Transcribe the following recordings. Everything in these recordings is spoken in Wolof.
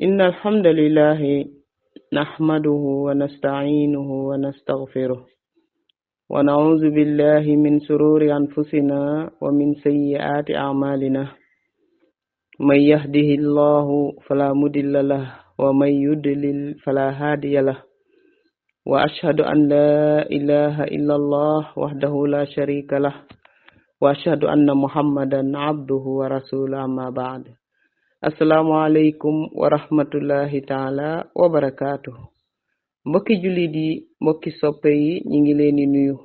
إن الحمد لله نحمده ونستعينه ونستغفره ونعوذ بالله من شرور أنفسنا ومن سيئات أعمالنا من يهده الله فلا مضل له ومن يضلل فلا هادي له وأشهد أن لا إله إلا الله وحده لا شريك له وأشهد أن محمدا عبده ورسوله أما بعد Assalamualaikum warahmatullahi taala wabarakatuh. Mbokki jullit yi mbokki soppe yi ñi ngi leen di nuyu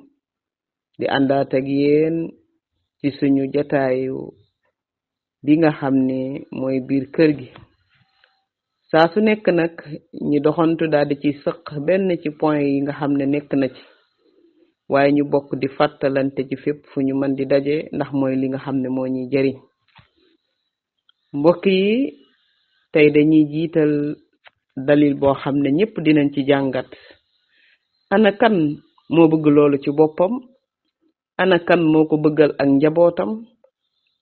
di àndaat ak yéen ci suñu jataayu bi nga xam ne mooy biir kër gi saa su nekk nag ñi doxantu daal di ci sëq benn ci point yi nga xam ne nekk na ci waaye ñu bokk di fàttalante ci fépp fu ñu mën di daje ndax mooy li nga xam ne moo ñuy jariñ mbokk yi tey dañuy jiital dalil boo xam ne ñëpp dinañ ci jàngat ana kan moo bëgg loolu ci boppam ana kan moo ko bëggal ak njabootam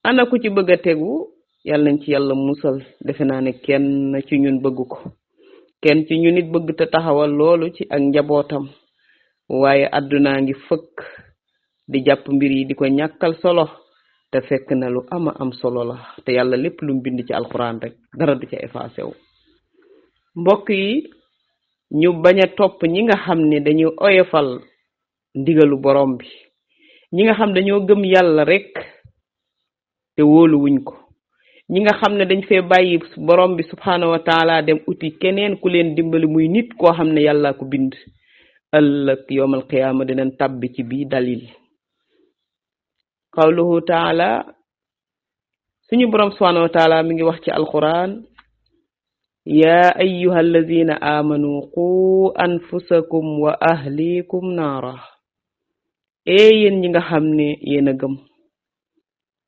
ana ku ci bëgg a tegu yàlla nañ ci yàlla musal defe naa ne kenn ci ñun bëgg ko kenn ci ñun it bëgg te taxawal loolu ci ak njabootam waaye àdduna ngi fëkk di jàpp mbir yi di ko ñàkkal solo te fekk na lu ama am solo la te yàlla lépp lu mu bind ci alquran rek dara du ca effacé wu mbokk yi ñu bañ a topp ñi nga xam ne dañu oyofal ndigalu borom bi ñi nga xam dañoo gëm yàlla rek te wóolu wuñ ko ñi nga xam ne dañ fee bàyyi borom bi subhanahu wa taala dem uti keneen ku leen dimbali muy nit koo xam ne yàlla ko bind ëllëg yowmal qiyaama dinañ tabbi ci bii dalil qawluhu taala suñu borom subhanahu wa taala mi ngi wax ci alquran ya ayyuha allazina amanu qu anfusakum wa ahlikum naara yéen ñi nga xam ne yéen a gëm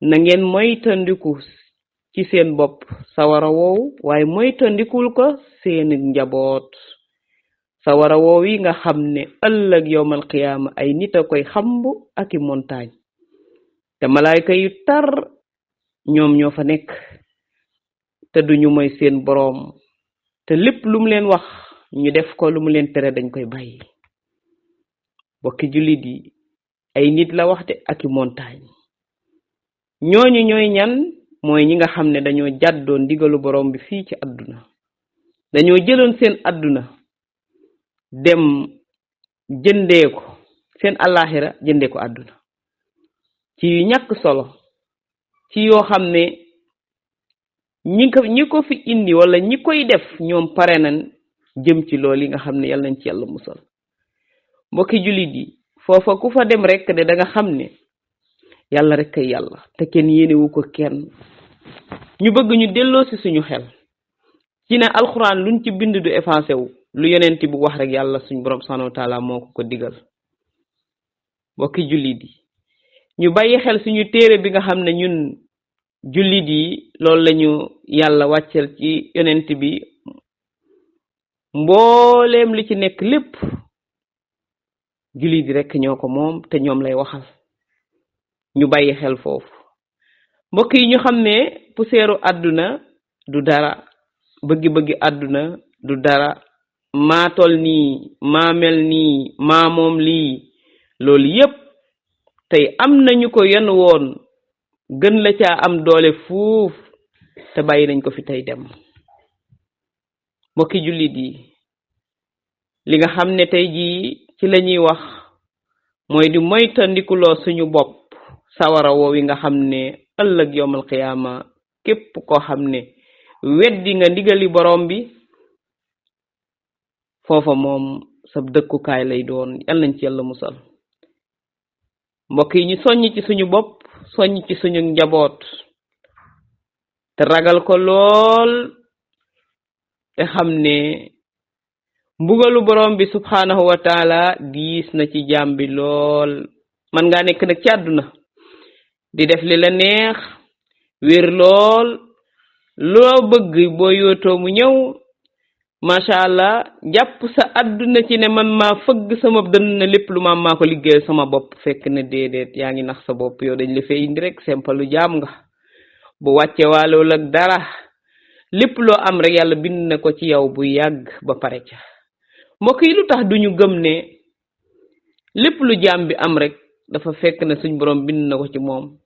na ngeen moytandiku ci seen bopp sawara woowu waaye moytandikul ko seen njaboot sawara woowu yi nga xam ne ëllëg yowmal qiyaama ay nit a koy xambu ak i montagne te malaayka yu tar ñoom ñoo fa nekk te duñu moy seen boroom te lépp lu mu leen wax ñu def ko lu mu leen tere dañ koy bàyyi bokki jullit yi ay nit la waxte ak i montagne ñooñu ñooy ñan mooy ñi nga xam ne dañoo jàddoon ndigalu boroom bi fii ci àdduna dañoo jëloon seen àdduna dem jëndee ko seen àllaaxira jëndee ko àdduna ci ñàkk solo ci yoo xam ne ñi ko fi indi wala ñi koy def ñoom pare nañ jëm ci loolu yi nga xam ne yàlla nañ ci yàlla musal mbokki jullit yi foofa ku fa dem rek de da nga xam ne yàlla rek kay yàlla te kenn yéenewu ko kenn ñu bëgg ñu delloo si suñu xel ci ne alxuraan luñ ci bind du effacé wu lu yonent bu wax rek yàlla suñu borom subhanahu wa taala moo ko digal mbokki jullit yi ñu bàyyi xel suñu téere bi nga xam ne ñun jullit yi loolu lañu yàlla wàccel ci yonent bi mbooleem li ci nekk lépp jullit yi rekk ñoo ko moom te ñoom lay waxal ñu bàyyi xel foofu mbokk yi ñu xam ne poussièru àdduna du dara bëggi-bëggi àdduna du dara maa tol nii maa mel nii maa moom lii loolu yépp tey am nañu ko yenn woon gën la caa am doole fuuf te bàyyi nañ ko fi tey dem mbokki jullit yi li nga xam ne tey jii ci la ñuy wax mooy di moytandikuloo suñu bopp sawara woow yi nga xam ne ëllëg yowmal qiyaama képp koo xam ne weddi nga ndigali borom bi foofa moom sa dëkkukaay lay doon yàlla nañ ci yàlla musal mbokk yi ñu soññ ci suñu bopp soññ ci suñu njaboot te ragal ko lool te xam ne mbugalu borom bi subhanahu wa taala diis na ci jaam bi lool man ngaa nekk nag ci àdduna di def li la neex wér lool loo bëgg boo yootoo mu ñëw masha Allah jàpp sa àdduna ci ne man maa fëgg sama dënn na lépp lu ma maa ko liggéey sama bopp fekk ne déedéet yaa ngi nax sa bopp yow dañ la fay indi rek simple lu jaam nga bu wàcce waaloo ak dara lépp loo am rek yàlla bind na ko ci yow bu yàgg ba pare ca. mbokk yi lu tax duñu gëm ne lépp lu jaam bi am rek dafa fekk ne suñ borom bind na ko ci moom,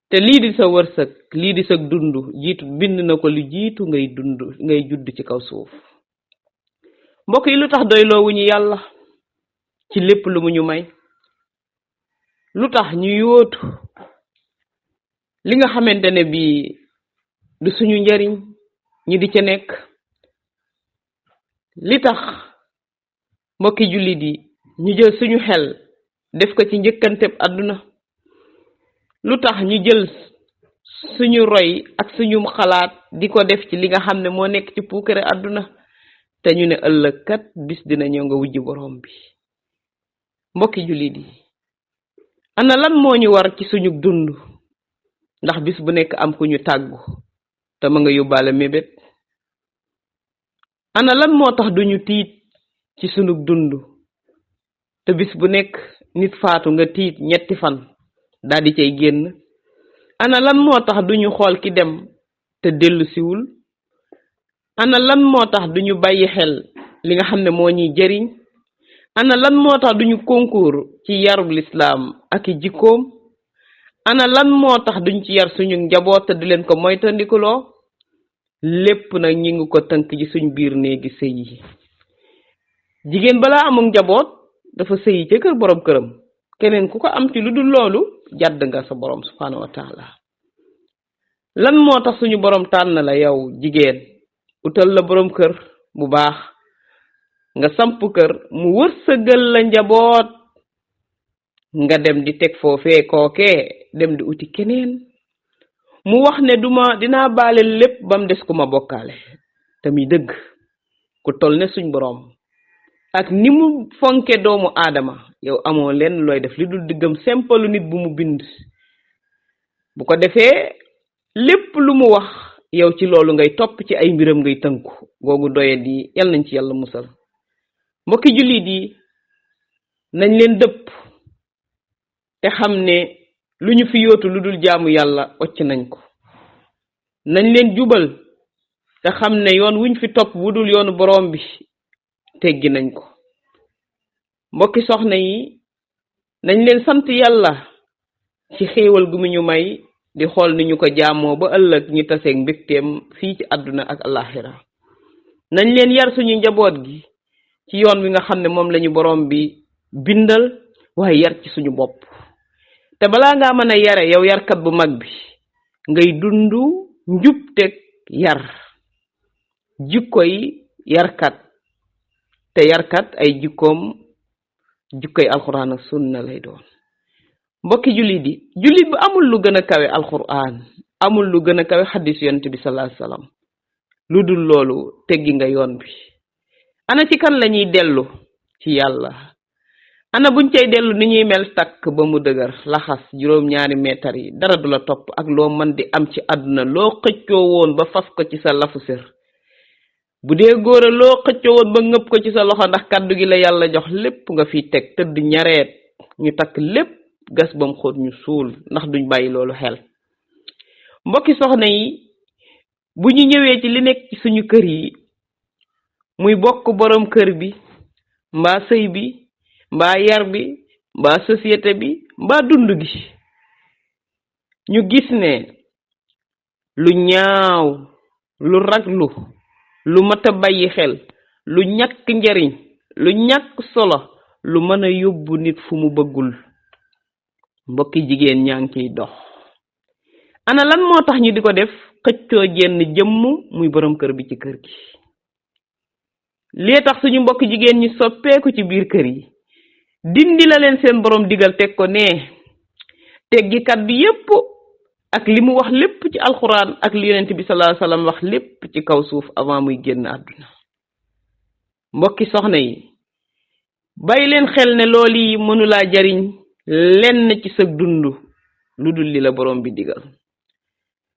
te lii di sa wërsëg, lii di sa dund jiitu bind na ko lu jiitu ngay judd ci kaw suuf. mbokk yi lu tax doyloowuñu yàlla ci lépp lu mu ñu may? lu tax ñu yóotu li nga xamante ne bii du suñu njariñ ñi di ca nekk? li tax mbokki jullit yi ñu jël suñu xel def ko ci njëkkanteb àdduna? lu tax ñu jël suñu roy ak suñu xalaat di ko def ci li nga xam ne moo nekk ci puukare àdduna, te ñu ne ëllëg kat bis dina ñëw nga wujji borom bi? mbokki jullit yi ana lan moo ñu war ci suñu dund? ndax bis bu nekk am ku ñu tàggu te ma nga yóbbaale mébét. ana lan moo tax duñu tiit ci suñu dund te bis bu nekk nit faatu nga tiit ñetti fan daal di cay génn? ana lan moo tax duñu xool ki dem te dellu siwul? ana lan moo tax duñu bàyyi xel li nga xam ne moo ñuy jëriñ? ana lan moo tax duñu concours ci yarub lislaam ak i jikkoom? ana lan moo tax duñ ci yar suñu njaboot te di leen ko moytandikuloo? lépp nag ñi ngi ko tënk ci suñ biir néegi sëy yi. jigéen balaa amul njaboot dafa sëyi ca kër borom këram. keneen ku ko am ci lu dul loolu jàdd nga sa borom subhanahu wa taala. lan moo tax suñu borom tànn la yow jigéen, utal la borom kër bu baax, nga samp kër, mu wërsëgal la njaboot, nga dem di teg foofee kookee dem di uti keneen? mu wax ne dinaa baale lépp bam des ku ma bokkaale. te muy dëgg. ku toll ne suñ borom ak ni mu fonke doomu aadama, yow amoo leen looy def li dul diggam simple nit bu mu bind. bu ko defee lépp lu mu wax yow ci loolu ngay topp, ci ay mbiram ngay tënku. googu doye di yal nañ ci yàlla musal. mbokki jullit yi nañ leen dëpp te xam ne lu ñu fi yóotu lu dul jaamu yàlla occ nañ ko. nañ leen jubal te xam ne yoon wuñ fi topp bu dul yoonu borom bi teggi nañ ko. mbokki soxna yi nañ leen sant yàlla ci xéewal gu mu ñu may, di xool ni ñu ko jaamoo ba ëllëg ñu taseeg mbégteem fii ci àdduna ak alaxira. nañ leen yar suñu njaboot gi ci yoon wi nga xam ne moom lañu borom bi bindal, waaye yar ci suñu bopp. te balaa ngaa mën a yare yow yarkat bu mag bi, ngay dundu njub teg yar jikkoy yarkat. te yarkat ay jikkoom jikkoy alxuraan ak sunna lay doon. mbokki jullit yi jullit bi amul lu gën a kawe alxuraan, amul lu gën a kawe xadis yonent bi sallallahu alayhi wasallam. lu dul loolu teggi nga yoon bi. ana ci kan lañuy dellu? ci yàlla. ana buñ cay dellu ni ñuy mel takk ba mu dëgër laxas juróom-ñaari meetar yi, dara du la topp ak loo mën di am ci àdduna, loo xëccoo woon ba fas ko ci sa lafu sër. bu dee góor a loo xëccoo woon ba ngëpp ko ci sa loxo, ndax kàddu gi la yàlla jox lépp nga fiy teg tëdd ñareet ñu takk lépp gas bam xóot ñu suul, ndax duñ bàyyi loolu xel. mbokki soxna yi bu ñu ñëwee ci li nekk ci suñu kër yi, muy bokk borom kër bi, mbaa sëy bi, mbaa yar bi, mbaa société bi, mbaa dund gi, ñu gis ne lu ñaaw, lu raglu, lu mat a bàyyi xel, lu ñàkk njariñ, lu ñàkk solo, lu mën a yóbbu nit fu mu bëggul. mbokki jigéen ñaa ngi ciy dox. ana lan moo tax ñu di ko def? xëccoo jenn jëmm muy borom kër bi ci kër gi. lii tax suñu mbokk jigéen ñi soppeeku ci biir kër yi, dindi la leen seen borom digal teg ko nee, teggi kàddu yépp ak li mu wax lépp ci alxuraan ak li yonent bi sallallahu alayhi wasallam wax lépp ci kaw suuf avant muy génn àdduna. mbokki soxna yi bàyyi leen xel ne loolu yi mënulaa jariñ lenn ci sa dund lu dul li la borom bi digal.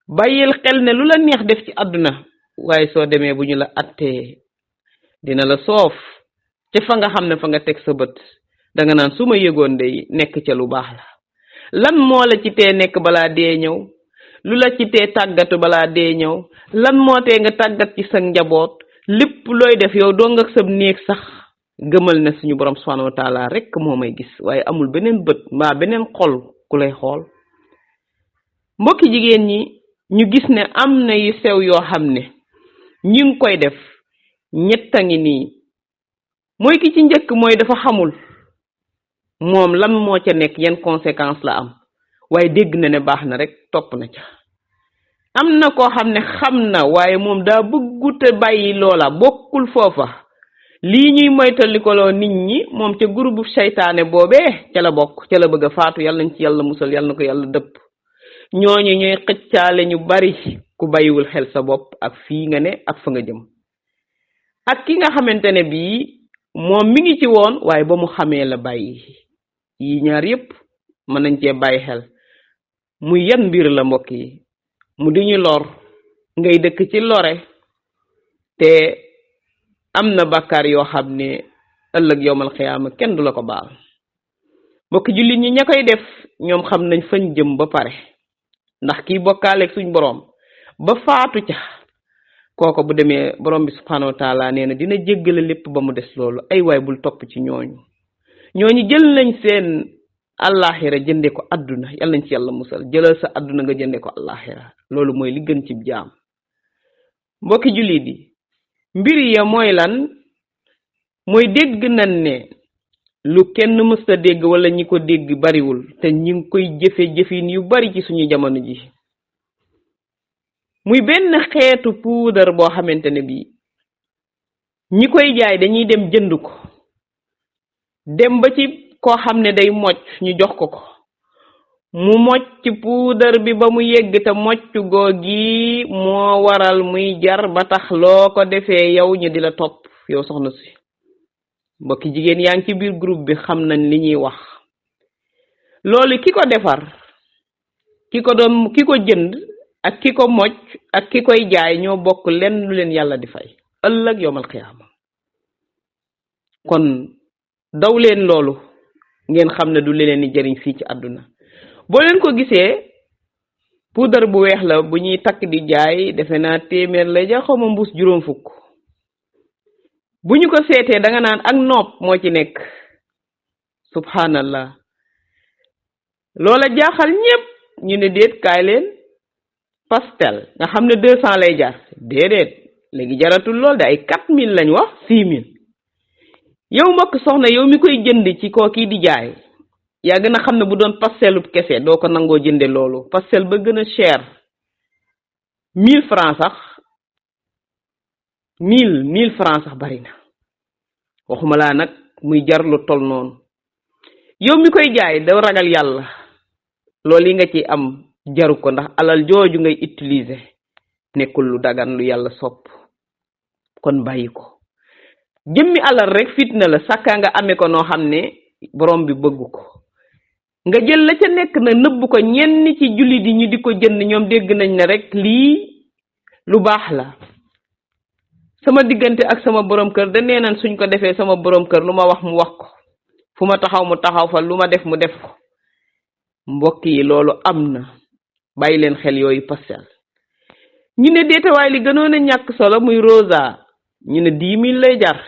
bàyyil xel ne lu la neex def ci àdduna, waaye soo demee bu ñu la attee dina la soof ca fa nga xam ne fa nga teg sa bët. danga naan su ma yëgoon day nekk ca lu baax la. lan moo la ci tee nekk balaa dee ñëw? lu la ci tee tàggatu balaa dee ñëw lan moo tee nga tàggat ci sa njaboot lépp looy def yow doo nga sab néeg sax gëmal ne suñu borom subhanahu wa taala rek moo may gis waaye amul beneen bët mbaa beneen xol ku lay xool. mbokki jigéen ñi ñu gis ne am na yu sew yoo xam ne ñi ngi koy def ñett a ngi nii. mooy ki ci njëkk mooy dafa xamul moom lan moo ca nekk yan conséquence la am waaye dégg na ne baax na rek topp na ca. am na koo xam ne xam na waaye moom daa bëggute bàyyi loola bokkul foofa lii ñuy moytalikoloo nit ñi moom ca groupe seytaane boobee ca la bokk ca la bëgg a faatu yàlla nañ ci yàlla musal yàlla na ko yàlla dëpp. ñooñu ñooy xëccaale ñu bari ku bàyyiwul xel sa bopp ak fii nga ne ak fa nga jëm. ak ki nga xamante ne bii moom mi ngi ci woon waaye ba mu xamee la bàyyi yi ñaar yépp mën nañ cee bàyyi xel. muy yan mbir la mbokk yi mu di ñu lor ngay dëkk ci lore te am na bàkkaar yoo xam ne ëllëg yowmal xiyaama kenn du la ko baal. mbokk jullit ñi ña koy def ñoom xam nañ fañ jëm ba pare ndax kii bokkaaleeg suñ boroom ba faatu ca kooko bu demee borom bi subhanahu wa taala nee na dina jéggale lépp ba mu des loolu. ay waay bul topp ci ñooñu jël nañ seen àllaaxira jënde ko àdduna yàlla nañ ci yàlla musal. jëlal sa àdduna nga jënde ko àllaaxira loolu mooy li gën ci jaam. mbokki jullit yi mbir ya mooy lan mooy dégg nañ ne lu kenn mësta dégg wala ñi ko dégg bariwul te ñi ngi koy jëfin yu bari ci suñu jamono ji. muy benn xeetu puudar boo xamante ne bii ñi koy jaay dañuy dem jënd ko dem ba ci koo xam ne day mocc ñu jox ko mu mocc puudar bi ba mu yegg te mocc googi moo waral muy jar ba tax loo ko defee yow ñu di la topp yow soxna si. mbokki jigéen yaa ngi ci biir groupe bi xam nañ li ñuy wax. loolu ki ko defar ki ko jënd ak ki ko mocc ak ki koy jaay ñoo bokk lenn lu leen yàlla di fay ëllëg yowmal xiyaama. kon daw leen loolu ngeen xam ne du leen di jëriñ fii ci àdduna. boo leen ko gisee puudar bu weex la bu ñuy takk di jaay defe naa téeméer lay ja xawma mbuus juróom fukk. bu ñu ko seetee da nga naan ak nopp moo ci nekk. subhanallah loola jaaxal ñépp ñu ne déet kaay leen pastel nga xam ne 200 lay jar déedéet léegi jaratul lool de ay 4000 lañ wax 6000. yow mbokk soxna yow mi koy jënd ci kooki di jaay yaa gën a xam ne bu doon pastelub kese doo ko nangoo jënde loolu. pastel ba gën a cher 1000 francs sax 1000 francs sax bari na waxuma laa nag muy jar lu tol noonu. yow mi koy jaay da ragal yàlla loolu yi nga ci am jaru ko ndax alal jooju ngay utiliser nekkul lu dagan lu yàlla sopp kon bàyyi ko. jëmmi alal rek fitna la sàkkaa nga amee ko noo xam ne borom bi bëggu ko nga jël la ca nekk na nëbb ko ñenn ci julli di ñu di ko jënd ñoom dégg nañ ne rek lii lu baax la. sama diggante ak sama borom kër da nee nañ suñ ko defee sama borom kër lu ma wax mu wax ko fu ma taxaw mu taxaw fa lu ma def mu def ko. mbokk yi loolu am na bàyyi leen xel yooyu pastel. ñu ne déetawaay li gënoon a ñàkk solo muy rosa ñu ne 10 000 lay jar.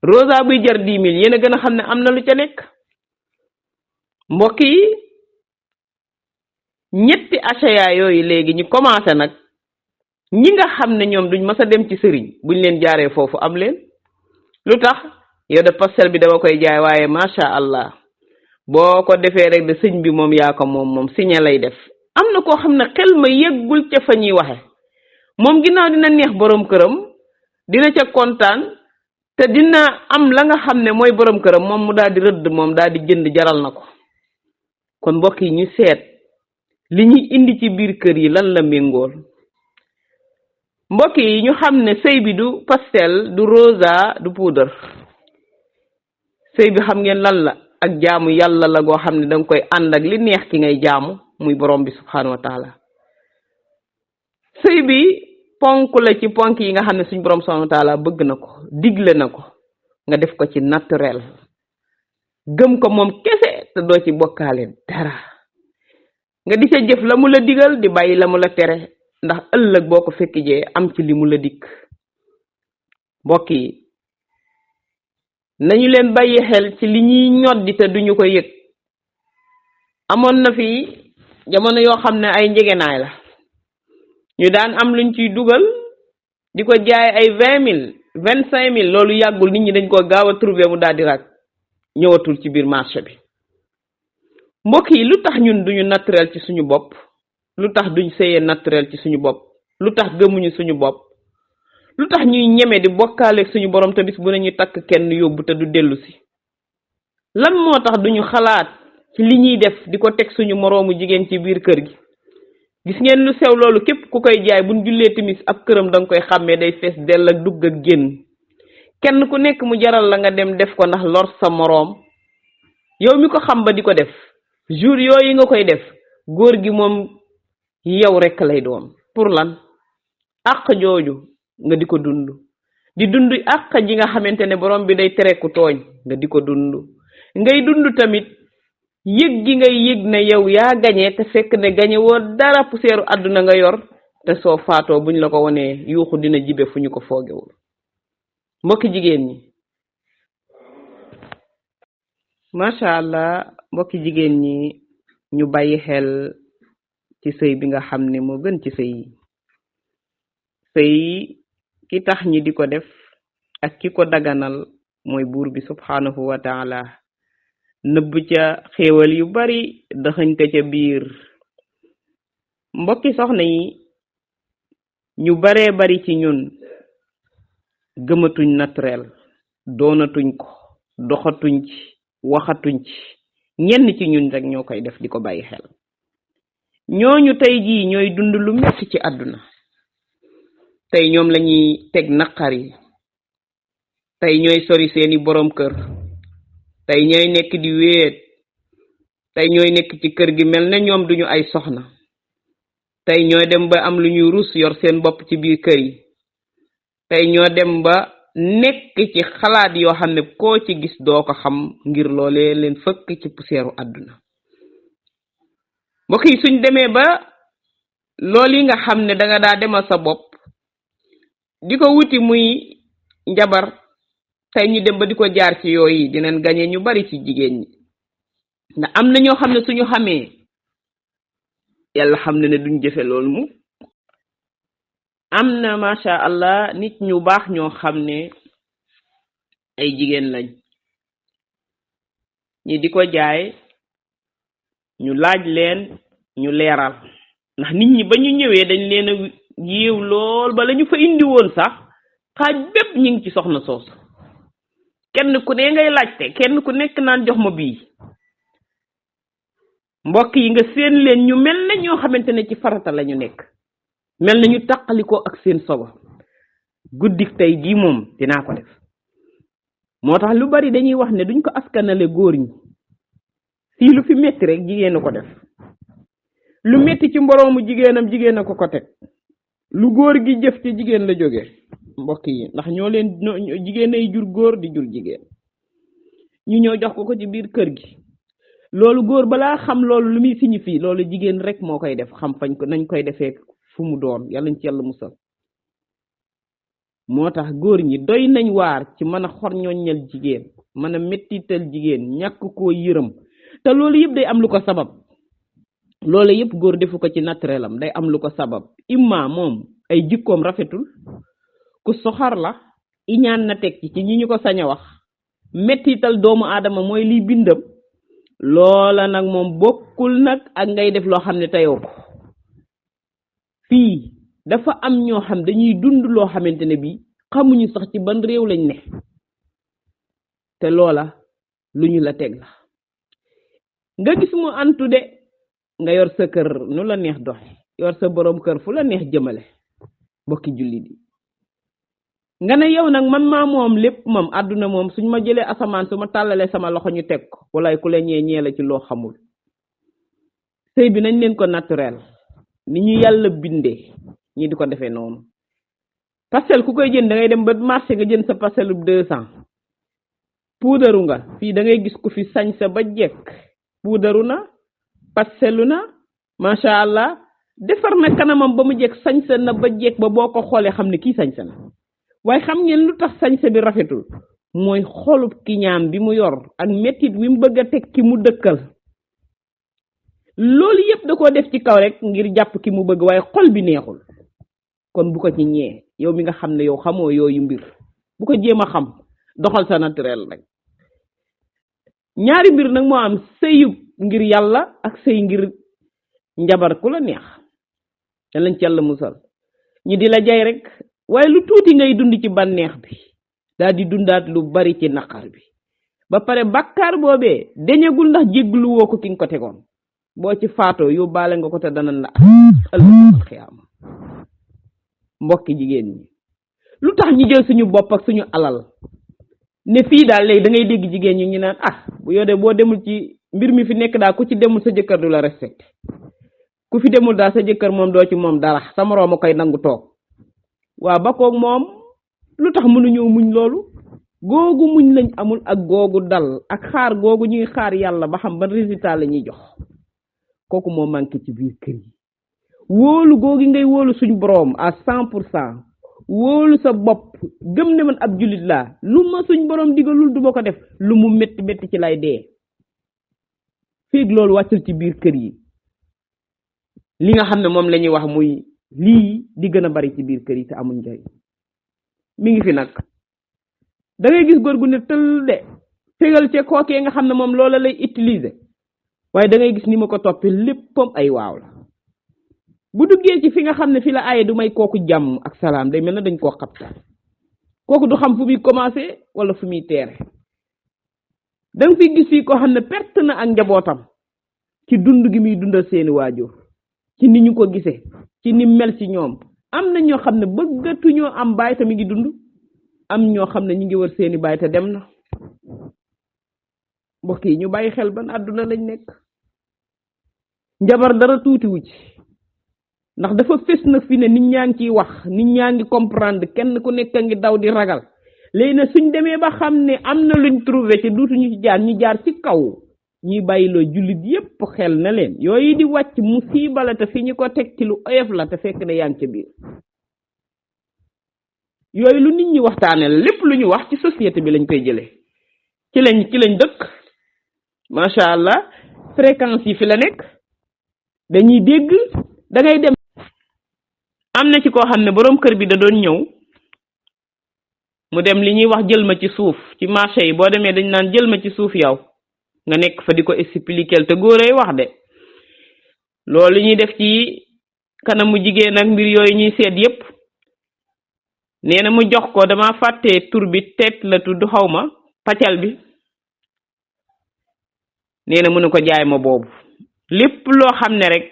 rosa buy jar 10 000 yéen a gën a xam ne am na lu ca nekk. mbokk yi ñetti achat yooyu léegi ñu commencé nag ñi nga xam ne ñoom duñ mës a dem ci sëriñ buñ leen jaaree foofu am leen. lu tax yow de pastel bi dama koy jaay waaye macha allah boo ko defee rek de sëñ bi moom yaa ko moom signé lay def. am na koo xam ne xel ma yeggul ca fa ñuy waxe moom ginnaaw dina neex borom këram dina ca kontaan te dina am la nga xam ne mooy borom këram moom mu daal di rëdd moom daal di jënd jaral na ko. kon mbokk yi ñu seet li ñuy indi ci biir kër yi lan la méngool. mbokk yi ñu xam ne sëy bi du pastel du rosa du poudre. sëy bi xam ngeen lan la ak jaamu yàlla la goo xam ne danga koy ànd ak li neex ki ngay jaamu muy borom bi subhanahu wa taala. sëy bi ponk la ci ponk yi nga xam ne suñ borom subhanahu wa taala bëgg na ko digle na ko nga def ko ci naturel gëm ko moom kese te doo ci bokkaale dara. nga di ca jëf la mu la digal di bàyyi la mu la tere ndax ëllëg boo ko fekk jee am ci li mu la dikk. mbokk yi nañu leen bàyyi xel ci li ñuy ñoddi te duñu ko yëg. amoon na fi jamono yoo xam ne ay njegenaay la ñu daan am luñ ciy dugal di ko jaay ay 20 000 25 000 loolu yàggul nit ñi dañ ko gaaw a trouver mu daal di rak ñëwatul ci biir marché bi. mbokk yi lu tax ñun duñu naturel ci suñu bopp, lu tax duñ sëyee naturel ci suñu bopp, lu tax gëmuñu suñu bopp, lu tax ñuy ñeme di bokkaaleeg suñu borom te bis bu ne ñu takk kenn yóbbu te du dellu si. lan moo tax duñu xalaat ci li ñuy def di ko teg suñu moroomu jigéen ci biir kër gi. gis ngeen lu sew loolu képp ku koy jaay buñ jullee timis ab këram danga koy xàmmee day fees dell ak dugg ak génn. kenn ku nekk mu jaral la nga dem def ko ndax lor sa moroom. yow mi ko xam ba di ko def jour yooyu nga koy def góor gi moom yow rekk lay doon. pour lan? àq jooju nga di ko dund di dund àq ji nga xamante ne borom bi day tere ku tooñ nga di ko dund. ngay dund tamit yëg gi ngay yëg ne yow yaa gañe te fekk ne gañe woo dara puseeru àdduna nga yor te soo faatoo buñ la ko wonee yuuxu dina jibe fu ñu ko foogewul. mbokki jigéen ñi macha allah, mbokki jigéen ñi ñu bàyyi xel ci sëy bi nga xam ne moo gën ci sëy yi. sëy ki tax ñi di ko def ak ki ko daganal mooy buur bi subhanahu wa taala nëbb ca xéewal yu bari daxañ ko ca biir. mbokki soxna yi ñu baree bari ci ñun gëmatuñ naturel, doonatuñ ko, doxatuñ ci, waxatuñ ci. ñenn ci ñun rek ñoo koy def di ko bàyyi xel. ñooñu tey jii ñooy dund lu metti ci àdduna. tey ñoom lañuy teg naqar yi, tey ñooy sori seeni boroom kër, tey ñooy nekk di wéet, tey ñooy nekk ci kër gi mel ne ñoom duñu ay soxna, tey ñoo dem ba am lu ñuy rus yor seen bopp ci biir kër yi, tey ñoo dem ba nekk ci xalaat yoo xam ne koo ci gis doo ko xam ngir loolee leen fëkk ci puseeru àdduna. mbokk yi suñ demee ba loolu yi nga xam ne danga daa demal sa bopp di ko wuti muy njabar, tey ñu dem ba di ko jaar ci yooyu dinañ gañe ñu bari ci jigéen ñi. ndax am na ñoo xam ne suñu xamee yàlla xam ne duñ jëfe loolu mu am na masha allah nit ñu baax ñoo xam ne ay jigéen lañ ñi di ko jaay ñu laaj leen ñu leeral ndax nit ñi ba ñu ñëwee dañ leen a yiiw lool ba la ñu fa indi woon sax xaaj bépp ñi ngi ci soxna soos. kenn ku ne ngay laajte, kenn ku nekk naan jox ma bii. mbokk yi nga seen leen ñu mel na ñoo xamante ne ci farata la ñu nekk, mel na ñu tàqalikoo ak seen sogo. guddik tey jii moom dinaa ko def. moo tax lu bari dañuy wax ne duñ ko askanale góor ñi. fii lu fi metti rek jigéen a ko def. lu metti ci mboroomu jigéenam jigéen a ko ko teg. lu góor gi jëf ci jigéen la jóge. mbokk yi ndax ñoo leen jigéen ay jur góor di jur jigéen. ñu ñëw jox ko ci biir kër gi. loolu góor balaa xam loolu lu muy signifie loolu jigéen rek moo koy def, xam fañ ko nañ koy defee fu mu doon. yàlla ñu ci yàlla musal. moo tax góor ñi doy nañ waar ci mën a xorñoññal jigéen, mën a mettital jigéen, ñàkk koo yërëm. te loolu yëpp day am lu ko sabab. loolu yëpp góor defu ko ci naturel am, day am lu ko sabab. imma moom ay jikkoom rafetul, ku soxar la, iñaan na teg ci ñi ñu ko sañ a wax, mettital doomu aadama mooy liy bindam. loola nag moom bokkul nag ak ngay def loo xam ne teyoo ko. fii dafa am ñoo xam dañuy dund loo xamante ne bii xamuñu sax ci ban réew lañ ne. te loola lu ñu la teg la. nga gis mu antu de nga yor sa kër nu la neex doxe, yor sa boroom kër fu la neex jëmale. bokki jullit yi nga ne yow nag man maa moom lépp moom àdduna moom suñ ma jëlee asamaan su ma tàllalee sama loxo ñu teg ko walaay ku la ñee la ci loo xamul. sëy bi nañ leen ko naturel ni ñu yàlla bindee ñi di ko defee noonu. parcelle ku koy jënd da ngay dem ba marché nga jënd sa parcelle bu 200. puudaru nga fii da ngay gis ku fi sañ sa ba jekk puudaru na parcelle na macha allah defar na kanamam ba mu jekk sañse na ba jekk ba boo ko xoolee xam ne kii sañse na waaye xam ngeen lu tax sañse bi rafetul mooy xolub kiñaan bi mu yor ak mettit wi mu bëgg a teg ki mu dëkkal loolu yépp da koo def ci kaw rek ngir jàpp ki mu bëgg waaye xol bi neexul kon bu ko ci ñee yow mi nga xam ne yow xamoo yooyu mbir bu ko jéem a xam doxal sa naturel rek ñaari mbir nag moo am sëyu ngir yàlla ak sëy ngir njabar ku la neex da lañ ci yàlla musal ñi di la jay rek waaye lu tuuti ngay dund ci bànneex bi daal di dundaat lu bari ci naqar bi ba pare bàkkaar boobee deñagul ndax jégglu woo ko ki nga ko tegoon boo ci faatoo yóbbaale nga ko te danañ la ëllëg xiyaama mbokki jigéen ñi lu tax ñi jël suñu bopp ak suñu alal ne fii daal léegi da ngay dégg jigéen ñi ñu naan bu yow de boo demul ci mbir mi fi nekk daal ku ci demul sa jëkkër du la respecté ku fi demul daal sa jëkkër moom doo ci moom dara sa moroom a koy nangu toog waa ba koog moom lu tax mënuñoo muñ loolu googu muñ lañ amul ak googu dal ak xaar googu ñuy xaar yàlla ba xam ban résultat la ñuy jox kooku moo manqué ci biir kër yi wóolu googu ngay wóolu suñ boroom à 100% wóolu sa bopp gëm ne man ab jullit laa lu ma suñ boroom digalul du ma ko def lu mu métti métti ci lay dee féeg loolu wàccul ci biir kër yi li nga xam ne moom la ñuy wax muy lii di gën a bari ci biir kër yi te amuñ njariñ mi ngi fi nag da ngay gis góor gu ne tël de tegal ca kookee nga xam ne moom loola lay utiliser waaye da ngay gis ni ma ko toppee léppam ay waaw la bu duggee ci fi nga xam ne fi la aaye du may kooku jàmm ak salaam day mel na dañ koo xabtal kooku du xam fu muy commencé wala fu muy teere da nga fi gis fii koo xam ne perte na ak njabootam ci dund gi muy dundal seeni waajur ci ni ñu ko gisee ci ni mel ci ñoom am na ñoo xam ne bëggatuñoo am baay te mi ngi dund am ñoo xam ne ñu ngi wër seeni baay te dem na mbokk yi ñu bàyyi xel ban àdduna lañ nekk njabar dara tuutiwu ci ndax dafa fés nag fi ne nit ñaa ngi ciy wax nit ñaa ngi comprendre kenn ku nekk ngi daw di ragal léegi nag suñ demee ba xam ne am na luñ trouvé ci duutuñu ci jaar ñu jaar ci kaw ñuy bàyyiloo jullit yépp xel na leen yooyu di wàcc musiba la te fi ñu ko teg ci lu oyof la te fekk ne yaa ngi ca biir yooyu lu nit ñi waxtaane la lépp lu ñu wax ci société bi lañ koy jëlee ci lañ dëkk macha allah fréquence yi fi la nekk dañuy dégg da ngay dem am na ci koo xam ne boroom kër bi da doon ñëw mu dem li ñuy wax jël ma ci suuf ci marché yi boo demee dañ naan jël ma ci suuf yow nga nekk fa di ko expliquer te góoree wax de loolu ñuy def ci kanamu jigéen ak mbir yooyu ñuy seet yépp nee na mu jox ko dama fàtte tur bi teet la tudd xawma paccal bi nee na mu ne ko jaay ma boobu lépp loo xam ne rek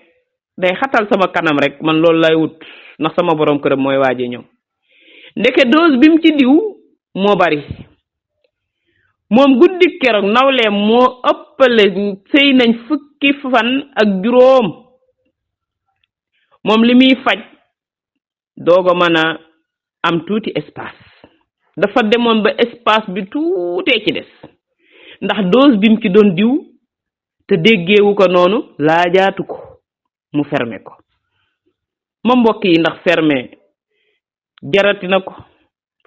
day xatal sama kanam rek man loolu lay wut ndax sama borom këram mooy waaje ñëw ndeke dose bi mu ci diw moo bari moom guddi keroog nawleem moo ëppale sëy nañ fukki fan ak juróom moom li muy faj dooga mën a am tuuti espace dafa demoon ba espace bi tuutee ci des ndax dose bi mu ci doon diw te déggeewu ko noonu laajaatu ko mu fermé ko ma mbokk yi ndax fermé jarati na ko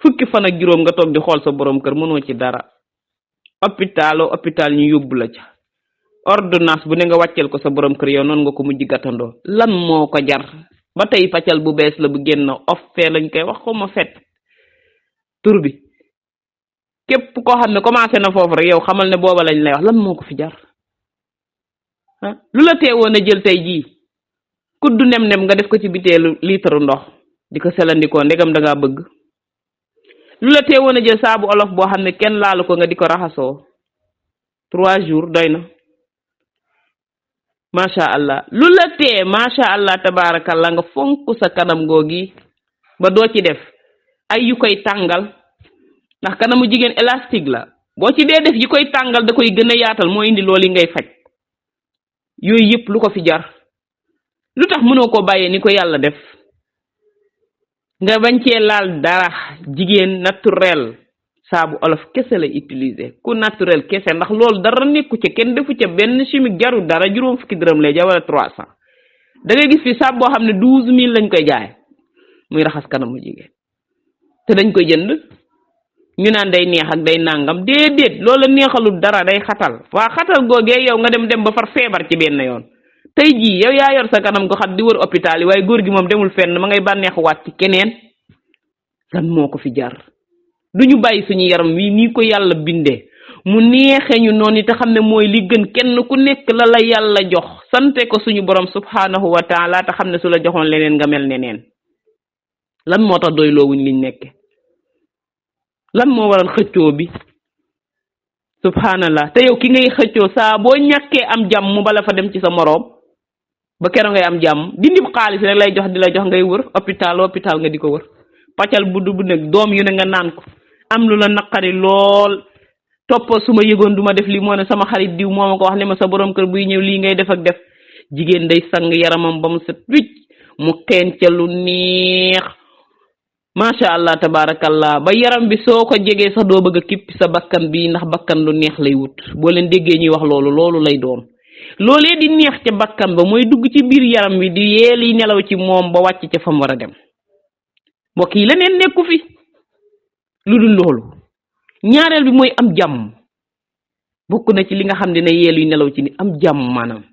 fukki fan ak juróom nga toog di xool sa borom kër mënoo ci dara hôpital ñu yóbbu la ca ordonnance bu ne nga wàcceel ko sa borom kër yow noonu nga ko mujj gàttandoo lan moo ko jar ba tey paccal bu bees la bu génn offert lañ koy wax ko ma fet tur bi képp koo xam ne commencé na foofu rek yow xamal ne booba lañ lay wax lan moo ko fi jar lu la teewoon a jël tey jii kuddu nem nga def ko ci biteelu litre ndox di ko selandikoo ndegam da ngaa bëgg lu la teewoon a jël saabu olof boo xam ne kenn laalu ko nga di ko raxasoo 3 jours doy na macha allah lu la tee macha allah tabaarakallah nga fonk sa kanam googi ba doo ci def ay yu koy tàngal ndax kanamu jigéen élastique la boo ci dee def yu koy tàngal da koy gën a yaatal moo indi loolu ngay faj yooyu yëpp lu ko fi jar lu tax mënoo ko bàyyee ni ko yàlla def nga bañ cee laal dara jigéen naturel saabu olof kese la utiliser ku naturel kese ndax loolu dara nekku ca kenn defu ca benn chimique jaru dara juróom fukki dërëm lay ja wala 300 da ngay gis fi saabu boo xam ne 12000 lañ koy jaay muy raxas kanamu jigéen te dañ koy jënd ñu naan day neex ak day nangam déedéet loolu neexalul dara day xatal waa xatal googee yow nga dem ba far feebar ci benn yoon tey jii yow yaa yor sa kanam go xat di wër hôpital yi waaye góor gi moom demul fenn ma ngay bànneexu waat ci keneen lan moo ko fi jar duñu bàyyi suñu yaram wi nii ko yàlla bindee mu neexee ñu noonu te xam ne mooy li gën kenn ku nekk la la yàlla jox sante ko suñu borom subhanahu wa taala te xam ne su la joxoon leneen nga mel neneen lan moo tax doy loowuñ liñ nekke lan moo waral xëccoo bi subhanallah te yow ki ngay xëccoo saa boo ñàkkee am jàmm mu bala fa dem ci sa moroom ba keroog ngay am jàmm dindib xaalis rek lay jox di la jox ngay wër hôpital nga di ko wër paccal bu nekk doom yu ne nga naan ko am lu la naqari lool toppoo su ma yëgoon du ma def lii moo ne sama xarit diw moo ma ko wax ne ma sa borom kër buy ñëw lii ngay def ak def jigéen day sang yaramam ba mu set wicc mu xeen ca lu neex masha Allah tabarakallah ba yaram bi soo ko jegee sax doo bëgg a kippi sa bakkan bi ndax bakkan lu neex lay wut boo leen déggee ñuy wax loolu lay doon loolee di neex ca bakkan ba mooy dugg ci biir yaram wi di yeeli nelaw ci moom ba wàcc ca fam war a dem mbokk yi leneen nekku fi lu dul loolu ñaareel bi mooy am jàmm bokk na ci li nga xam ne yeelu nelaw ci ni am jàmm maanaam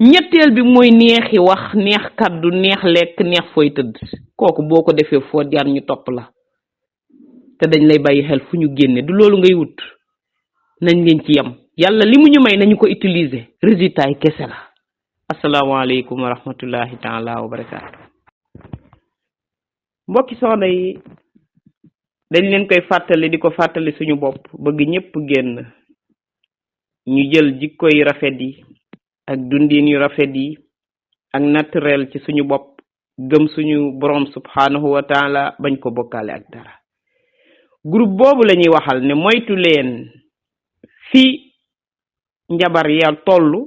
ñetteel bi mooy neexi wax neex kaddu neex lekk neex fooy tëdd kooku boo ko defee foo jaar ñu topp la te dañ lay bàyyi xel fu ñu génne du loolu ngay wut nañ leen ci yam yàlla li mu ñu may nañu ko utiliser résultat yi kese la asalaamaaleykum wa rahmatullahi taala wa barakaatu mbokki soxna yi dañ leen koy fàttali di ko fàttali suñu bopp bëgg ñëpp génn ñu jël jikko yi rafet yi ak dundin yu rafet yi ak naturel ci suñu bopp gëm suñu borom subhanahu wa taala bañ ko bokkaale ak dara groupe boobu la ñuy waxal ne moytu leen fi njabar ya tollu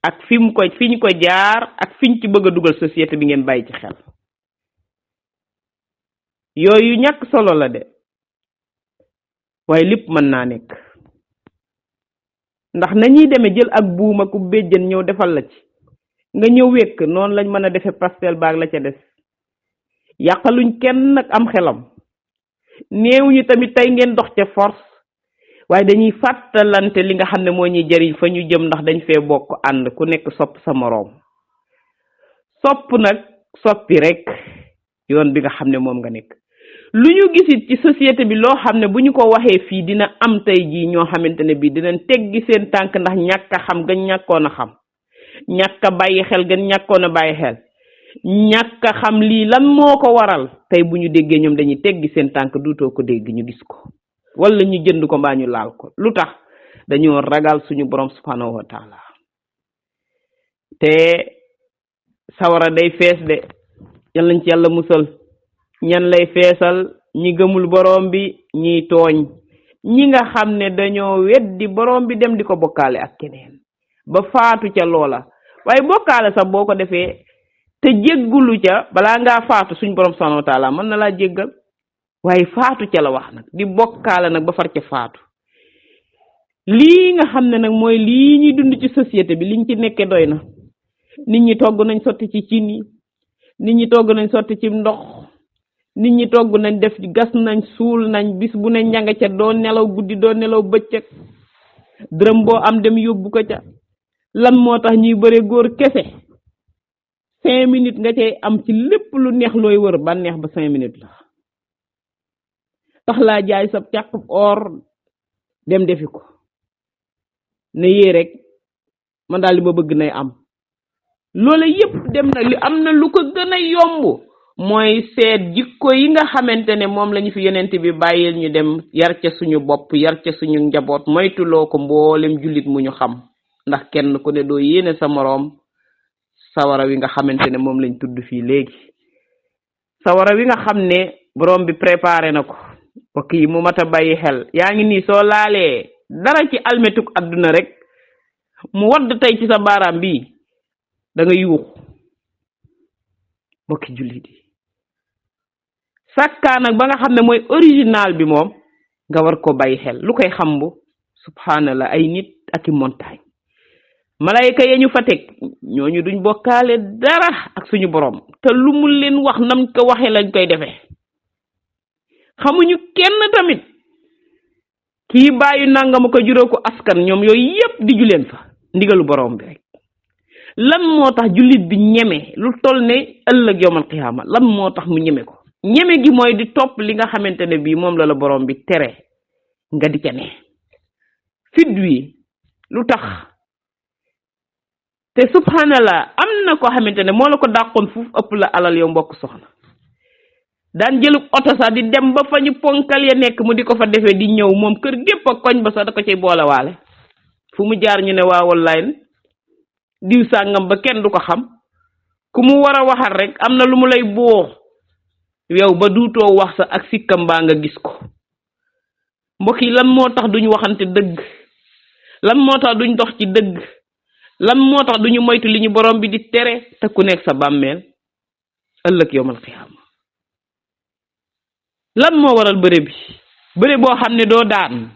ak fi ñu ko jaar ak fiñ ci bëgg a dugal société bi ngeen bàyyi ci xel yooyu ñàkk solo la de waaye lépp mën naa nekk ndax nañuy demee jël ak buuma ku béjjën ñëw defal la ci nga ñëw wekk noonu lañ mën a defee pastel baag la ca des yàqaluñ kenn nag am xelam néewuñu tamit tey ngeen dox ca force waaye dañuy fàttalante li nga xam ne moo ñuy jariñ fa ñu jëm ndax dañ fee bokk ànd ku nekk sopp sa moroom sopp nag soppi rek yoon bi nga xam ne moom nga nekk lu ñu gisit ci société bi loo xam ne bu ñu ko waxee fii dina am tey jii ñoo xamante ne bii dinañ teggi seen tànk ndax ñàkk a xam gën ñàkkoon a xam ñàkk a bàyyi xel gën ñàkkoon a bàyyi xel ñàkk a xam lii lan moo ko waral tey bu ñu déggee ñoom dañuy teggi seen tànk duutoo ko dégg ñu gis ko wala ñu jënd ko mbaa ñu laal ko lu tax dañoo ragal suñu borom subhanahu wa taala te sawara day fees de yàlla nañ ci yàlla musal ñan lay feesal ñi gëmul borom bi ñiy tooñ ñi nga xam ne dañoo weddi borom bi dem di ko bokkaale ak keneen ba faatu ca loola waaye bokkaale sax boo ko defee te jéggulu ca balaa ngaa faatu suñ borom subhanahu wa taala mën na laa jéggal waaye faatu ca la wax nag di bokkaale nag ba far ca faatu lii nga xam ne nag mooy lii ñuy dund ci société bi liñ ci nekke doy na nit ñi togg nañ sotti ci cin yi nit ñi togg nañ sotti ci ndox nit ñi togg nañ def gas nañ suul nañ bis bu ne ñanga ca doo nelaw guddi doo nelaw bëccëg dërëm boo am dem yóbbu ko ca lan moo tax ñuy bëre góor kese 5 minutes nga cay am ci lépp lu neex looy wër ba neex ba 5 minutes la tax laa jaay sa càqub or dem defi ko ne yee rek man daal li ma bëgg nay am loolu yépp dem na li am na lu ko gën a yomb mooy seet jikko yi nga xamante ne moom lañu fi yonent bi bàyyil ñu dem yar ca suñu bopp yar ca suñu njaboot moytuloo ko mboolem jullit mu ñu xam ndax kenn ku ne doo yéene sa moroom sawara wi nga xamante ne moom lañ tudd fii léegi sawara wi nga xam ne borom bi préparé na ko mbokk yi mu mat a bàyyi xel yaa ngi nii soo laalee dara ci almetuk adduna rek mu wadd tey ci sa baaraam bi da nga yuux mbokki jullit yi sàkkaa nag ba nga xam ne mooy original bi moom nga war ko bàyyi xel lu koy xambu subhanallah ay nit ak i montagne malaayika ya ñu fa teg ñooñu duñ bokkaale dara ak suñu borom te lu mu leen wax nam ko waxee lañ koy defee xamuñu kenn tamit kii bàyyi nangama ko juróo ko askan ñoom yooyu yépp di ju leen fa ndigalu borom bi rek lan moo tax jullit bi ñeme lu toll ne ëllëg yowmal qiyaama lan moo tax mu ñeme ko ñeme gi mooy di topp li nga xamante ne bii moom la borom bi tere nga di ca ne fit wi lu tax te subhanallah am na koo xamante ne moo la ko dàqoon fuuf ëpp la alal yow mbokk soxna daan jëlub oto sax di dem ba fa ñu ponkal ya nekk mu di ko fa defee di ñëw moom kër gépp ak koñ ba sax da ko cay boolewaale fu mu jaar ñu ne waa wallaay diw sàngam ba kenn du ko xam ku mu war a waxal rek am na lu mu lay boox yow ba duutoo wax sa ak sikkam baa nga gis ko mbokk yi lan moo tax duñ waxante dëgg lan moo tax duñ dox ci dëgg lan moo tax duñu moytu li ñu borom bi di tere te ku nekk sa bàmmeel ëllëg yowmal xiyaama lan moo waral bëre boo xam ne doo daan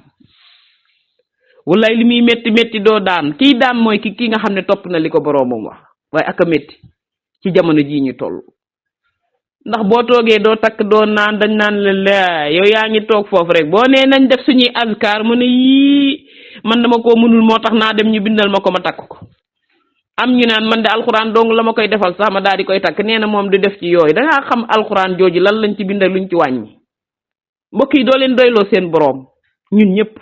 wallaay li muy metti metti doo daan kii daan mooy ki nga xam ne topp na li ko boroomam wax waaye aka metti ci jamono jii ñu toll ndax boo toogee doo takk doo naan dañ naan la yow yaa ngi toog foofu rek boo nee nañ def suñuy azkar mu ne yii man dama koo mënul moo tax naa dem ñu bindal ma ko ma takk ko am ñu naan man de alxuraan dong la ma koy defal sax ma daal di koy takk nee na moom du def ci yooyu dangaa xam alxuraan jooju lan lañ ci bindal luñ ci wàññi mbokk yi doo leen doyloo seen boroom ñun ñëpp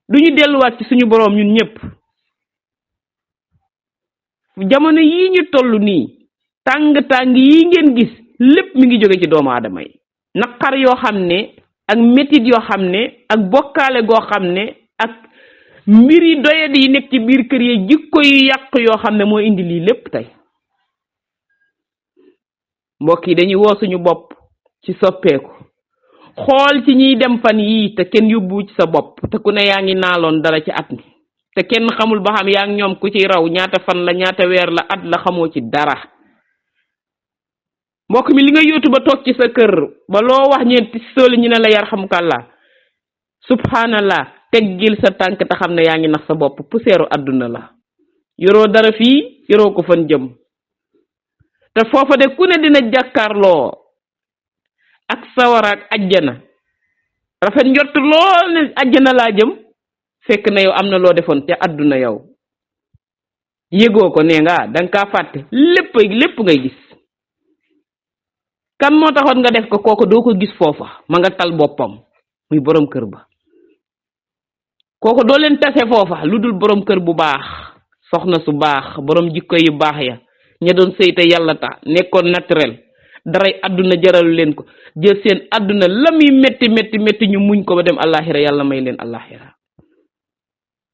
duñu delluwaat ci suñu boroom ñun ñëpp jamono yii ñu toll nii tàng-tàng yi ngeen gis lépp mi ngi jóge ci doomu aadama yi naqar yoo xam ne ak métit yoo xam ne ak bokkaale goo xam ne ak mbir yi doyadi yi nekk ci biir kër yi jikko yu yàq yoo xam ne moo indi lii lépp tey mbokk yi dañuy woo suñu bopp ci soppeeku xool ci ñiy dem fan yii te kenn yóbbu ci sa bopp te ku ne yaa ngi naaloon dara ci at mi te kenn xamul ba xam yaa ngi ñoom ku ci raw ñaata fan la ñaata weer la at la xamoo ci dara mbokk mi li nga yóotu ba toog ci sa kër ba loo wax ñeenti sooli ñu ne la yarhamukallah subhanallah teggil sa tànk te xam ne yaa ngi nax sa bopp puseeru àdduna la yoroo dara fii yoroo ko fan jëm te foofa de ku ne dina jàkkaarloo ak sawara ak ajjana rafet njort lool ne ajjana laa jëm fekk na yow am na loo defoon te àdduna yow yëgoo ko nee nga danga kaa fàtte lépp ngay gis kan moo taxoon nga def ko kooku doo ko gis foofa ma nga tal boppam muy borom kër ba kooku doo leen tase foofa lu dul borom kër bu baax soxna su baax borom jikko yu baax ya ña doon sëyte yàlla ta nekkoon naturel daray àdduna jaralu leen ko jël seen àdduna la muy metti ñu muñ ko ba dem àllaaxira yàlla may leen àllaaxira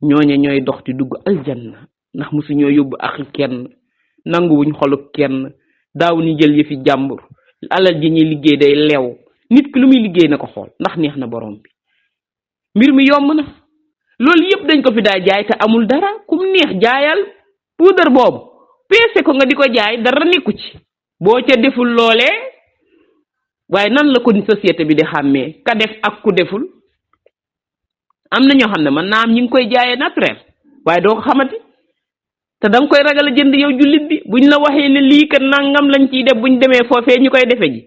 ñooñe ñooy dox di dugg aljanna ndax musu ñoo yóbbu ak kenn nanguwuñ xolub kenn daaw ni jël yëfi jàmbur alal ji ñuy liggéey day leew nit ki lu muy liggéey na ko xool ndax neex na borom bi mbir mi yomb na loolu yëpp dañ ko fi daa jaay te amul dara kum neex jaayal puudar boobu peese ko nga di ko jaay dara nekku ci boo ca deful loolee waaye nan la ko société bi di xàmmee ka def ak ku deful am na ñoo xam ne man naa am ñi ngi koy jaayee naturel waaye doo ko xamati te danga koy ragal a jënd yow jullit bi buñ la waxee ne lii kat nangam lañ ciy def buñ demee foofee ñu koy defe ji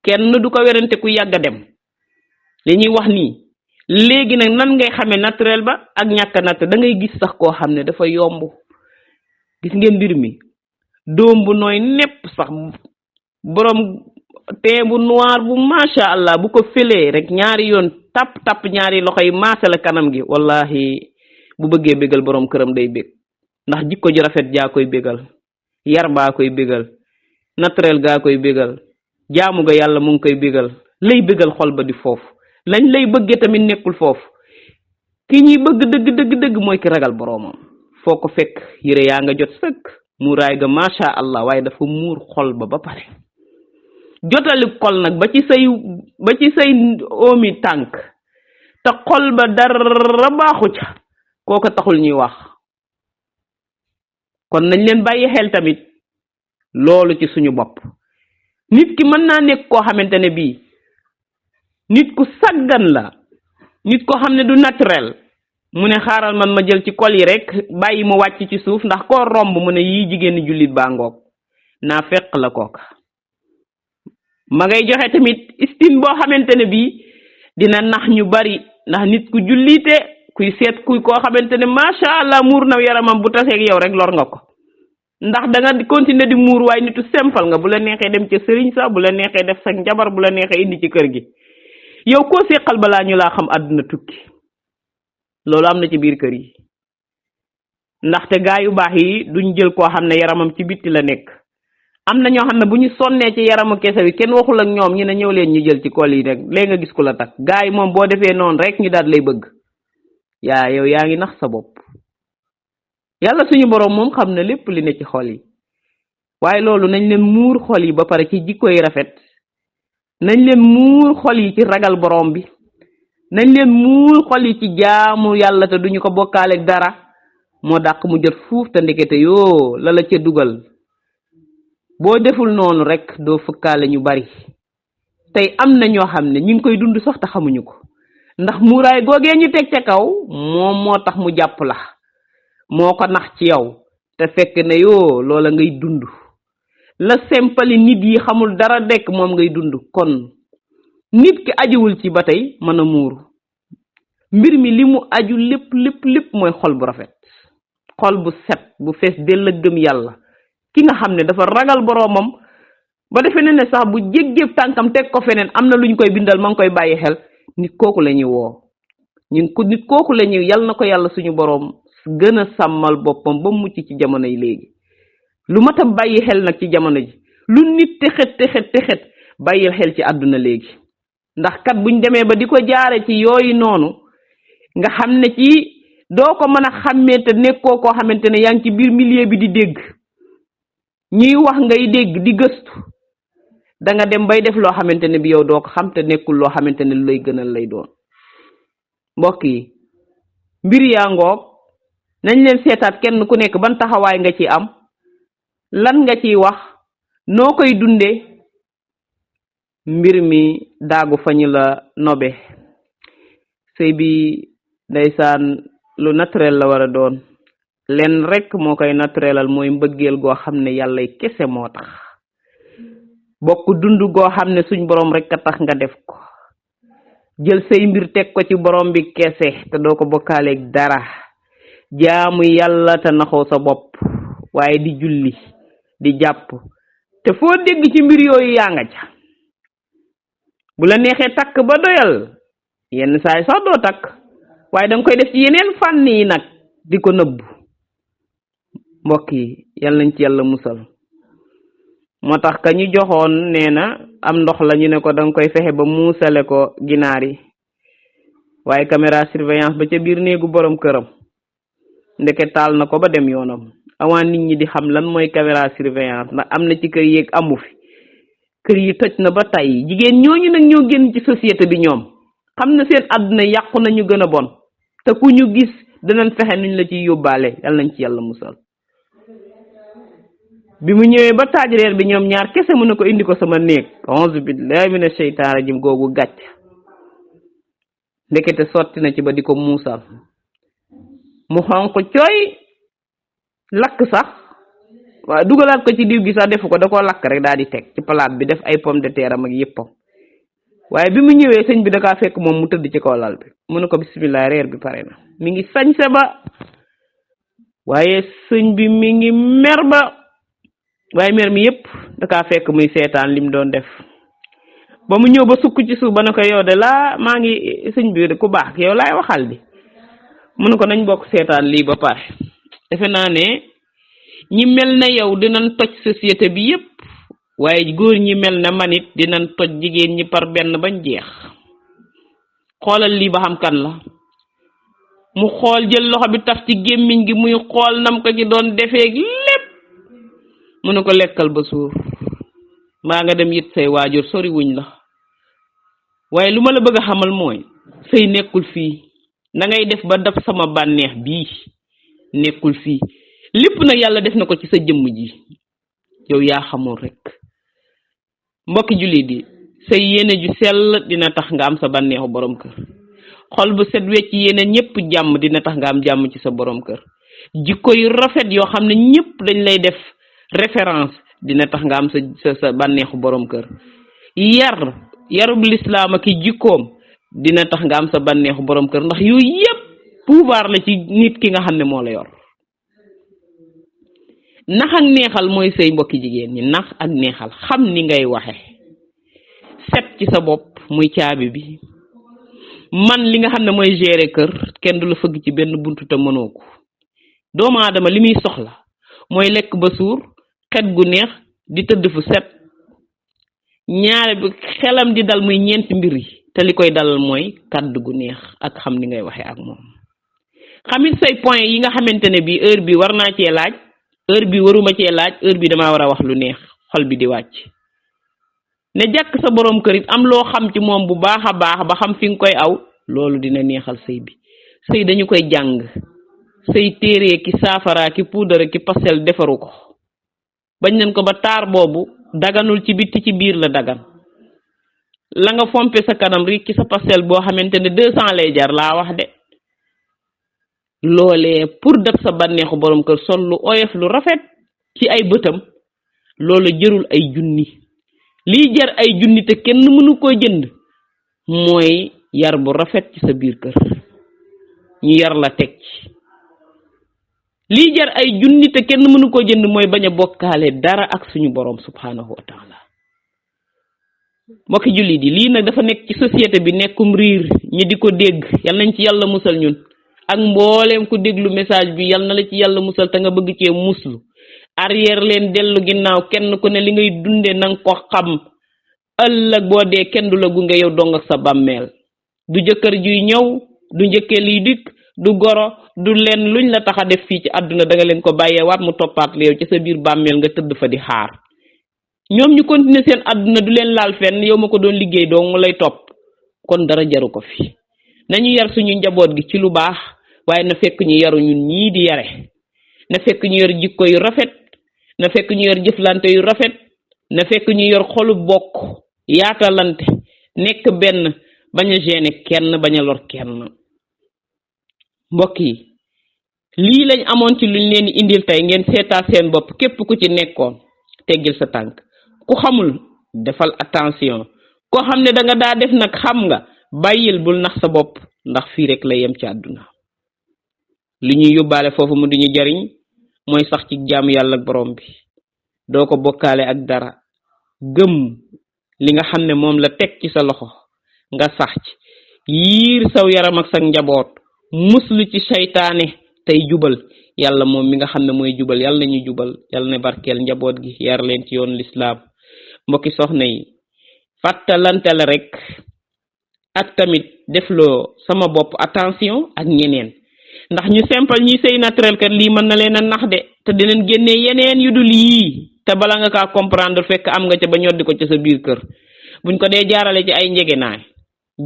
kenn du ko werante ku yàgg a dem li ñuy wax nii léegi nag nan ngay xamee naturel ba ak ñàkk naturel da ngay gis sax koo xam ne dafa yomb gis ngeen mbir mi doom bu nooy nepp sax borom tee bu noir bu macha allah bu ko felee rek ñaari yoon tap ñaari loxo yi maase la kanam gi wallahi bu bëggee bégal borom këram day bég ndax jikko ji rafet jaa koy bégal yar baa koy bégal naturel gaa koy bégal jaamu ga yàlla mu ngi koy bégal lay bégal xol ba di foofu lañ lay bëggee tamit nekkul foofu ki ñuy bëgg dëgg mooy ki ragal boroomam foo ko fekk yére yaa nga jot sëkk muuraay ga macha allah waaye dafa muur xol ba pare jotali xol nag ba ci say oomi tànk te xol ba dara baaxu ca kooka taxul ñuy wax kon nañ leen bàyyi xel tamit loolu ci suñu bopp nit ki mën naa nekk koo xamante ne bii nit ku saggan la nit ko xam ne du naturel mu ne xaaral man ma jël ci kol yi rek bàyyi mu wàcc ci suuf ndax koo romb mu ne yii jigéen ni jullit baa ngoog naa fekk la kooka ma ngay joxe tamit istine boo xamante ne bii dina nax ñu bari ndax nit ku jullite kuy seet kuy koo xamante ne macha allah muur na yaramam bu taseeg yow rek lor nga ko ndax da nga continuer di muur waaye nitu simple nga bu la neexee dem ca sëriñ sa bu la neexee def sa njabar bu la neexee indi ci kër gi yow koo seqal balaa ñu laa xam àdduna tukki loolu am na ci biir kër yi ndaxte gaa yu baax yi duñ jël koo xam ne yaramam ci bitti la nekk am na ñoo xam ne bu ñu sonnee ci yaramu kese bi kenn waxul ak ñoom ñu ne ñëw leen ñu jël ci kol yi rek léegi nga gis ku la takk gaa yi moom boo defee noonu rek ñu daal lay bëgg yow yaa ngi nax sa bopp yàlla suñu borom moom xam na lépp li ne ci xol yi waaye loolu nañ leen muur xol yi ba pare ci jikko yi rafet nañ leen muur xol yi ci ragal borom bi nañ leen muur xol yi ci jaamu yàlla te duñu ko bokkaaleeg dara moo dàq mu jot fuuf te ndekete yoo la ca dugal boo deful noonu rek doo fëkkaale ñu bari tey am na ñoo xam ne ñu ngi koy dund sax te xamuñu ko ndax muuraay googee ñu teg ca kaw moom moo tax mu jàpp la moo ko nax ci yow te fekk ne yoo loola ngay dund la sempali nit yi xamul dara dekk moom ngay dund kon nit ki ajuwul ci ba tey mën a muuru mbir mi li mu aju lépp mooy xol bu rafet xol bu set bu fees dell ak gëm yàlla ki nga xam ne dafa ragal boroomam ba defe ne sax bu jéggéeb tànkam teg ko feneen am na luñ koy bindal ma ngi koy bàyyi xel nit kooku la ñuy woo nit kooku la ñuy yal na ko yàlla suñu boroom gën a sàmmal boppam ba mucc ci jamono yi léegi lu mat a bàyyi xel nag ci jamono ji lu nit texet bàyyil xel ci àdduna léegi ndax kat buñ demee ba di ko jaare ci yooyu noonu nga xam ne ci doo ko mën a xàmmee te nekkoo koo xamante ne yaa ngi ci biir milieu bi di dégg ñuy wax ngay dégg di gëstu da nga dem bay def loo xamante ne bi yow doo ko xam te nekkul loo xamante ne lu lay gënal lay doon mbokk yi mbir yaa ngoog nañ leen seetaat kenn ku nekk ban taxawaay nga ci am lan nga ciy wax noo koy dunde mbir mi daagu fañu la nobe sëy bi ndeysaan lu naturel la war a doon len rek moo koy naturelal mooy mbëggeel goo xam ne yàlla kese moo tax bokk dund goo xam ne suñ borom rek a tax nga def ko jël say mbir teg ko ci borom bi kese te doo ko bokkaaleeg dara jaamu yàlla te naxoo sa bopp waaye di julli di jàpp te foo dégg ci mbir yooyu yaa nga ca bu la neexee takk ba doyal yenn saay sax doo takk waaye danga koy def ci yeneen fànn yi nag di ko nëbbu mbokk yi yal nañ ci yàlla musal moo tax ka ñu joxoon nee na am ndox la ñu ne ko danga koy fexe ba muusale ko ginaar yi waaye caméra surveillance ba ca biir néegu borom këram ndeke taal na ko ba dem yoonam avant nit ñi di xam lan mooy caméra surveillance ndax am na ci kër yeeg amu fi kër yi toj na ba tey jigéen ñooñu nag ñoo génn ci société bi ñoom xam na seen àdduna yàqu na ñu gën a bon te ku ñu gis danañ fexe nuñ la ciy yóbbaale yal nañ ci yàlla musal bi mu ñëwee ba taaj reer bi ñoom ñaar kese mu ne ko indi ko sama néeg auzu billahi mina sheytaan rajim googu gàcc ndekete sotti na ci ba di ko muusal mu xonq cooy lakk sax waaye dugalaat ko ci diw gi sax defu ko da koo lakk rek daal di teg ci palaat bi def ay pomme de terre am ak yëppam waaye bi mu ñëwee sëñ bi da kaa fekk moom mu tëdd ci kaw lal bi mu ne ko bismillah reer bi pare na mi ngi sañse ba waaye sëñ bi mi ngi mer ba waaye mer mi yëpp da kaa fekk muy seetaan lim doon def ba mu ñëw ba sukk ci suuf ba ne ko yow de laa maa ngi sëñ bi ku baax yow laay waxal di mu ne ko nañ bokk seetaan lii ba pare defe naa ne ñi mel na yow dinañ toj société bi yëpp waaye góor ñi mel na man it dinañ toj jigéen ñi par benn bañ jeex xoolal lii ba xam kan la mu xool jël loxo bi taf ci gémmiñ gi muy xool nam ko ci doon defeeg lépp mu ne ko lekkal ba suur mbaa nga dem yit say waajur sori wuñ la waaye lu ma la bëgg a xamal mooy sëy nekkul fii na ngay def ba dab sama bànneex bii nekkul fii lépp nag yàlla def na ko ci sa jëmm ji yow yaa xamul rek mbokki jullit yi sa yéene ju sell dina tax nga am sa bànneexu borom kër xol bu set wecc yéene ñëpp jàmm dina tax nga am jàmm ci sa borom kër. jikko yu rafet yoo xam ne ñëpp dañ lay def référence dina tax nga am sa bànneexu borom kër. yarub lislaam ak jikkoom dina tax nga am sa bànneexu borom kër, ndax yooyu yëpp pouvoir la ci nit ki nga xam ne moo la yor. nax ak neexal mooy sëy mbokki jigéen ñi, nax ak neexal, xam ni ngay waxe, set ci sa bopp muy caabi bi. man li nga xam ne mooy gérer kër, kenn du la fëgg ci benn buntu te mënoo ko. doomu aadama li muy soxla mooy lekk ba suur, xet gu neex, di tëdd fu set. ñaare bi xelam di dal muy ñeenti mbir yi, te li koy dalal mooy kàddu gu neex ak xam ni ngay waxe ak moom. xamit say point yi nga xamante ne bii heure bi war naa cee laaj, heure bi waruma cee laaj, heure bi damaa war a wax lu neex, xol bi di wàcc. ne jàkk sa borom kër it am loo xam ci moom bu baax a baax ba xam fi nga koy aw, loolu dina neexal sëy bi. sëy dañu koy jàng, sëy téere ki saafara ki puudara ki pastel defaru ko. bañ nañ ko ba taar boobu daganul ci bitti, ci biir la dagan. la nga fompe sa kanam rik ci sa pastel boo xamante ne 200 lay jar laa wax de, loolee pour def sa bànneexu borom kër sol lu oyof lu rafet ci ay bëtam, loolu jërul ay junni. lii jar ay junni te kenn mënu koo jënd mooy yar bu rafet ci sa biir kër, ñu yar la teg ci. lii jar ay junni te kenn mënu koo jënd mooy bañ a bokkaale dara ak suñu borom subhanahu wa taala. mbokki jullit yi, lii nag dafa nekk ci société bi nekkum riir, ñi di ko dégg, yal nañ ci yàlla musal ñun ak mbooleem ku déglu message bi, yal na la ci yàlla musal te nga bëgg cee muslu. arrière leen dellu ginnaaw, kenn ku ne li ngay dunde nanga ko xam. ëllëg boo dee kenn du la gunge, yow dong ak sa bàmmeel. du jëkkër juy ñëw, du njëkkee liy dikk, du goro, du leen luñ la tax a def fii ci àdduna da nga leen ko bàyyee waat mu toppaat la yow ci sa biir bàmmeel nga tëdd fa di xaar. ñoom ñu continuer seen àdduna du leen laal fenn, yow ma ko doon liggéey dong mu lay topp. kon dara jaru ko fi. nañu yar suñu njaboot gi ci lu baax, waaye na fekk ñu yaru ñun ñii di yare. na fekk ñu yor jikko yu rafet, na fekk ñu yor jëflante yu rafet, na fekk ñu yor xolu bokk, yaatalante, nekk benn, bañ a gêner kenn, bañ a lor kenn. mbokk yi, lii lañ amoon ci luñ leen indil tey, ngeen seetaat seen bopp. képp ku ci nekkoon teggil sa tànk, ku xamul defal attention, koo xam ne da nga daa def nag xam nga, bàyyil, bul nax sa bopp, ndax fii rek la yem ci àdduna. li ñuy yóbbaale foofu mu di ñu jariñ mooy sax ci jaamu yàlla ak borom bi, doo ko bokkaale ak dara, gëm li nga xam ne moom la teg ci sa loxo nga sax ci, yiir saw yaram ak sa njaboot, muslu ci seytaane tey jubal. yàlla moom mi nga xam ne mooy jubal, yàlla na ñu jubal, yàlla na barkeel njaboot gi, yar leen ci yoon lislaam. mbokki soxna yi, fàttalante la rek, ak tamit defloo sama bopp attention ak ñeneen, ndax ñu simple ñi sëy naturel kat lii mën na leen a nax de, te dinañ génnee yeneen yu dul yii, te bala nga kaa comprendre fekk am nga ca ba ñoddi ko ca sa biir kër. buñ ko dee jaarale ci ay njegenaay,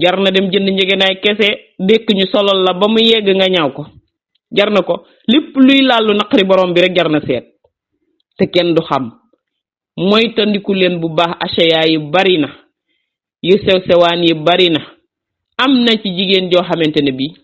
jar na dem jënd njegenaay kese dékk ñu solol la ba mu yegg nga ñaaw ko, jar na ko. lépp luy laalu naqari borom bi rek jar na seet, te kenn du xam. mooy tandiku leen bu baax, achaya yi bari na, yu sew sewaan yi bari na. am na ci jigéen joo xamante ne bi